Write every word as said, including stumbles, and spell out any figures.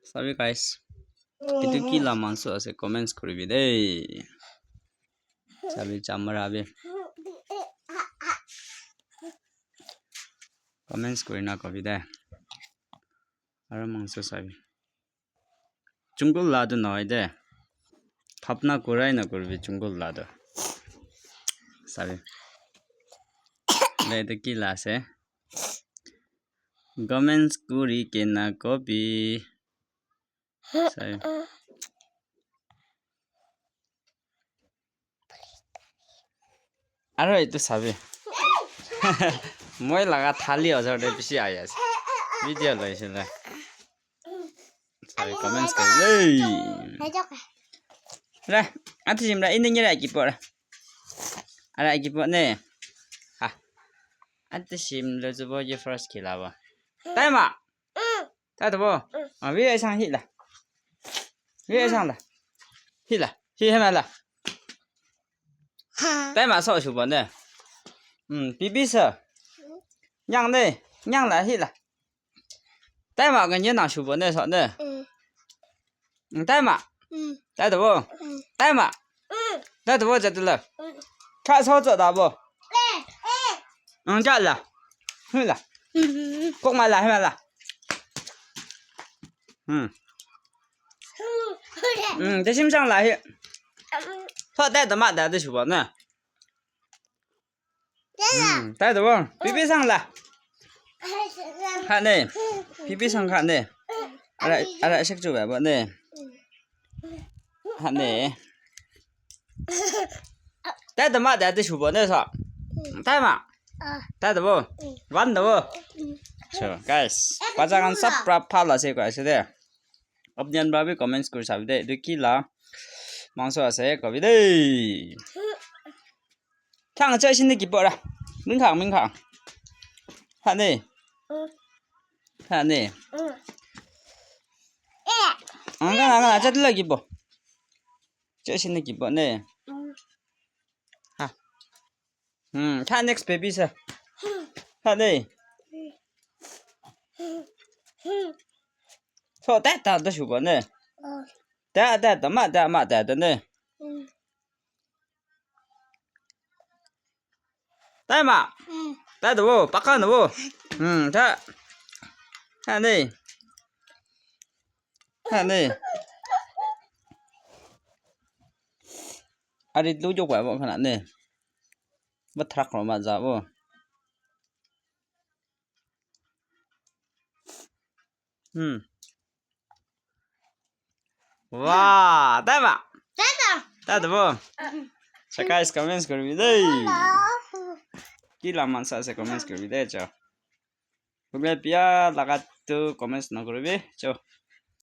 Sabi guys. Etu ki la mangso ase comments kuribi dei. Sabi chamra bi. Comments kurina kobi de. Aro mangso sabi. Jungle la tu nohoi de. Bhabna kurai na kuribi jungle la tu. Sabi. Le etu ki la ase? Comments kuri kena kobi. Sabi. Aro etu sabi. Moi laga thali ojor de bishi ahi ase. Video loisile. Sabi comments kuri. Hey. Re, ati jimra ini nyera ki por. Ara ki por ne. Ha. Ati sim lo zubo je first khilabo. Taima. Tato bo. Ah, wi ai sang hi la. Wi ai sang la. Hi la. Hi hema la. Taima so shubo ne. Hmm, pipi sa. Nyang ne. Nyang la hi la. Taima ga nyen na shubo ne so ne. Taima. Tato bo. Taima. Tato bo jatu la. Ka so zo da bo. Ang ja la. Hi la. Kok ma la, hi ma la. Hmm. Hmm, de sim sang la hi. Tho de da ma da de shu ba na. Hmm, dai da bo. Pipi sang la. Ha ne. Pipi sang ha ne. Ara, ara sek chu ba bo ne. Ha ne. Dai da ma da de shu ba ne sa. Dai ma. Dai da bo. Wan da bo. So guys, bacha khan sab pra phala se ko ase de. Apni khan para bi comments kuri sabi de. Etu ki la mangso ase kobi de. Thang chai sin de ki pora. Min khang, min khang. Ha ne. Ha ne. Ang ka, ang ka, chat la ki po. Chai sin de ki po ne. Ha. Hmm, tha next baby sa. Tha ne. So, ta ta da shu ba ne. Ta ta ta ma ta ma ta ta ne. Ta ma. Ta da wo, pa ka na wo. Hmm, ta. Ta ne. Ta ne. Ari lu jo kwa ba khana ne. Ba thrak ro ma ja bo. Hmm. Wow, dai ba. Dai da. Dai da bo. Sa guys comments kuri bi dei. Ki la man sa se comments kuri bi dei cho. Kumle pia laga tu comments na kuri bi cho.